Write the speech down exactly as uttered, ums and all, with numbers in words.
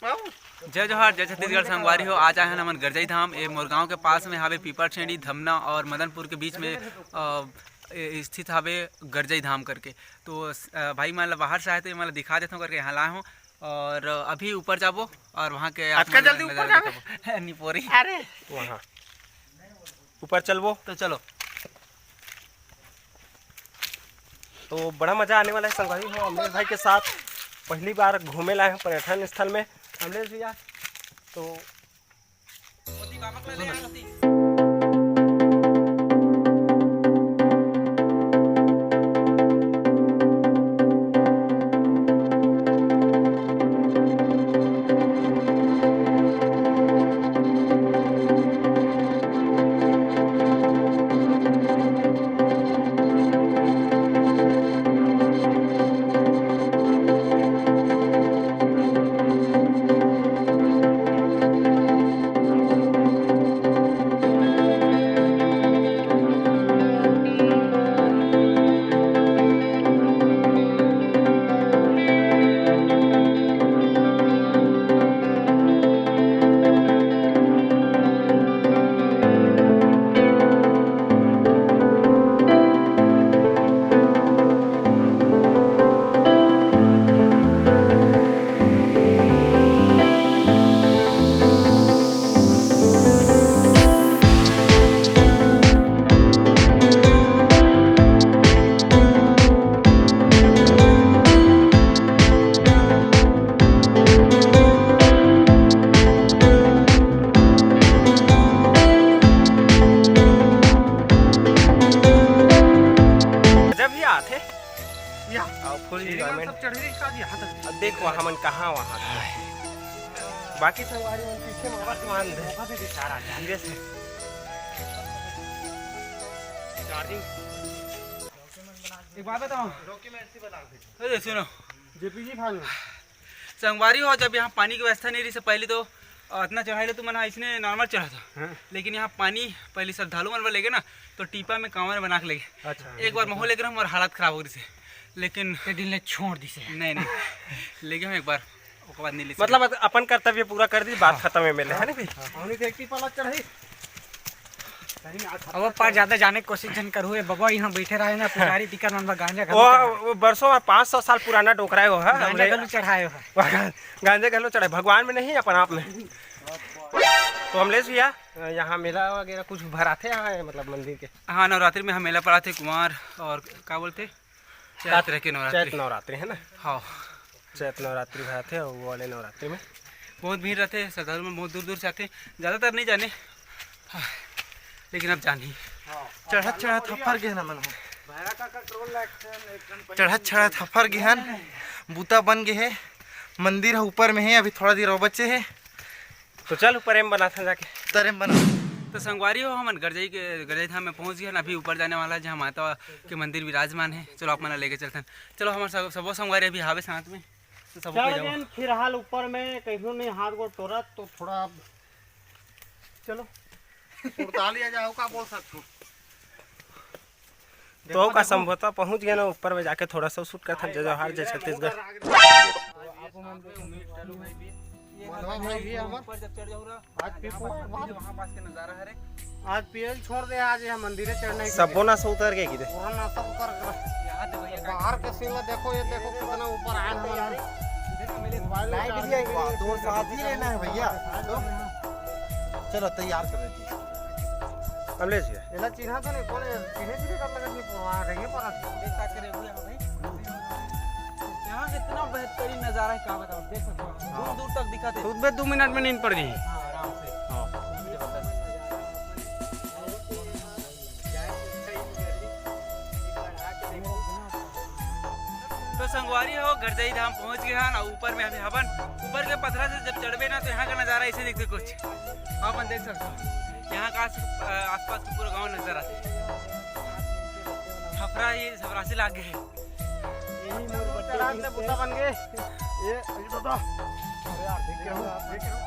जय जोहार, जय छत्तीसगढ़ संगवारी हो। आज आए हन हमन गरजई धाम। ए मोर गांव के पास में हावे पीपर छेड़ी, धमना और मदनपुर के बीच में, अ, ए, स्थित हावे गरजई धाम करके। तो, अ, भाई मन ला बाहर से आए तो ये मन ला दिखा देथों करके यहाँ लाए हों। और अभी ऊपर जाबो और वहाँ के आप अतका मन ला जल्दी ऊपर नजारा जाबे? दिखाबो। निपोरी। अरे। वहाँ। ऊपर चलबो। तो चलो। तो बड़ा मजा आने वाला है संगवारी हो, अमलेश भाई के साथ पहली बार घूमे लाए हैं पर्यटन स्थल में अमलेश भैया। तो जब भी आते या। और full सीढ़ी मन enjoyment। सब चढ़ रही का जी, हाथ अब देख, वहाँ मन कहाँ, वहाँ बाकी संगवारी मन पीछे में आवाज मान दे। धीरे से। Charging। एक बात बताओ। अरे सुनो। जेपीजी फाल में। संगवारी हो, जब यहाँ पानी के व्यवस्था नहीं रही से पहले तो अतना चढ़ाई ले तुमन ह इसने normal चढ़ा था। हाँ। लेकिन यहाँ पानी पहले श्रद्धालु मन बर लेगे ना, तो टीपा में कांवर बना के लेगे। अच्छा। एक बार महू लेगे ना, हमार हालत खराब हो रही से, लेकिन के दिन ले छोड़ दी से। नहीं, नहीं। लेगे हम एक बार, ओकर बाद नहीं ले मतलब अपन कर्तव्य पूरा कर दी, बात खत्म है मेले, है ना भाई? हमनी के एक टीपा ला चढ़ाई। अब पार ज्यादा जाने के कोशिश झन करू, ए बबा यहाँ बैठे रहे ना, पुजारी टिकर मन बा गांजा घलो वो, चढ़ाए। वो बरसों में पाँच सौ साल पुराना डोकरा है वो, है, गांजा हमरे घलो चढ़ाए हो। गांजा घलो चढ़ाए, भगवान में नहीं, अपन आप में। तो अमलेश भैया, यहाँ मेला वगैरह कुछ भराथे यहाँ, मतलब मंदिर के? हाँ, नवरात्रि में हम मेला पड़ाथे कुमार और का बोलते, चैत्र के नवरात्रि। चैत नवरात्रि है ना? हाँ। चैत नवरात्रि भराथे और वो वाले नवरात्रि में बहुत भीड़ रहथे, श्रद्धालु मन बहुत दूर दूर से आथे। ज़्यादातर नहीं जाने, हाँ, लेकिन अब जानी। चढ़त चढ़त हफर गे ना मन हो। चढ़त चढ़त हफर गे हन, बूता बन गे हे, मंदिर ह ऊपर में हे, अभी थोड़ा देर और बचे हे। तो चल ऊपर एम बनाथन जाके। तरे मन। तो संगवारी हो, हमन गरजई के, गरजई धाम में पहुंच गए हन। अभी ऊपर जाने वाला है, जहाँ माता के मंदिर विराजमान है। चलो आप मन ला लेके चलथन। चलो हमारे सब, सबो संगवारी अभी हावे साथ में, तो सबो चढ़ कोई जाओ। गेन फिलहाल ऊपर में, कहीं नहीं हाथ गोड़ टोरत, तो थोड़ा अब चलो। सुरताली आ जाओ, का बोल सकते हो? तो देखो, का देखो। संभवतः पहुंच गए ना ऊपर में जाके थोड़ा सा शूट करथन। जय जोहार, जय छत्तीसगढ़। माधवा भाई भी हमर। ऊपर जब चढ़ जाऊ रहा, आज पी-, वहाँ पास के नजारा हरे। आज पीएल छोड़ दे, आज यहाँ मंदिरे चढ़ने के सबो लिए। ना से उतर गए कि रे? पूरा ना सब उतर गए। यहाँ दे भैया, बाहर के सीन ला देखो, ये देखो कितना ऊपर आए हैं। देखो, मेरे mobile में लाइट भी आई, वाह, दो साथ ही रहना है भैया। तो चलो तैयार कर देती है। कमलेश भैया। एला चिन्हा तो नहीं, कौन है? चिन्हे चिन्हे कर लगा नहीं, वहाँ रहिए पर। देखा करे हुए हैं भाई। यहाँ कितना बेहतरीन नज़ारा है, क्या बताऊँ, देख सकते हो। हाँ। दूर दूर तक दिखाते। खुद में दो मिनट में नींद पड़ गई। हाँ, आराम से। हाँ। जबरदस्त। तो संगवारी हो, गरजई धाम पहुंच गए हन, अउ ऊपर में अभी हवन। ऊपर के पथरा से जब चढ़बे ना, तो यहाँ का नज़ारा ऐसे दिखते कुछ। आप मन देख सकते हो, यहाँ का आस-, अ, आसपास के पूरा गांव नजर आते। खपरा ही खपरा से लाग गए। यही मोर बच्चे चढ़ा के बूता बन गए। ये, ये तो, तो। अरे यार, देख के हूँ, देख के हूँ।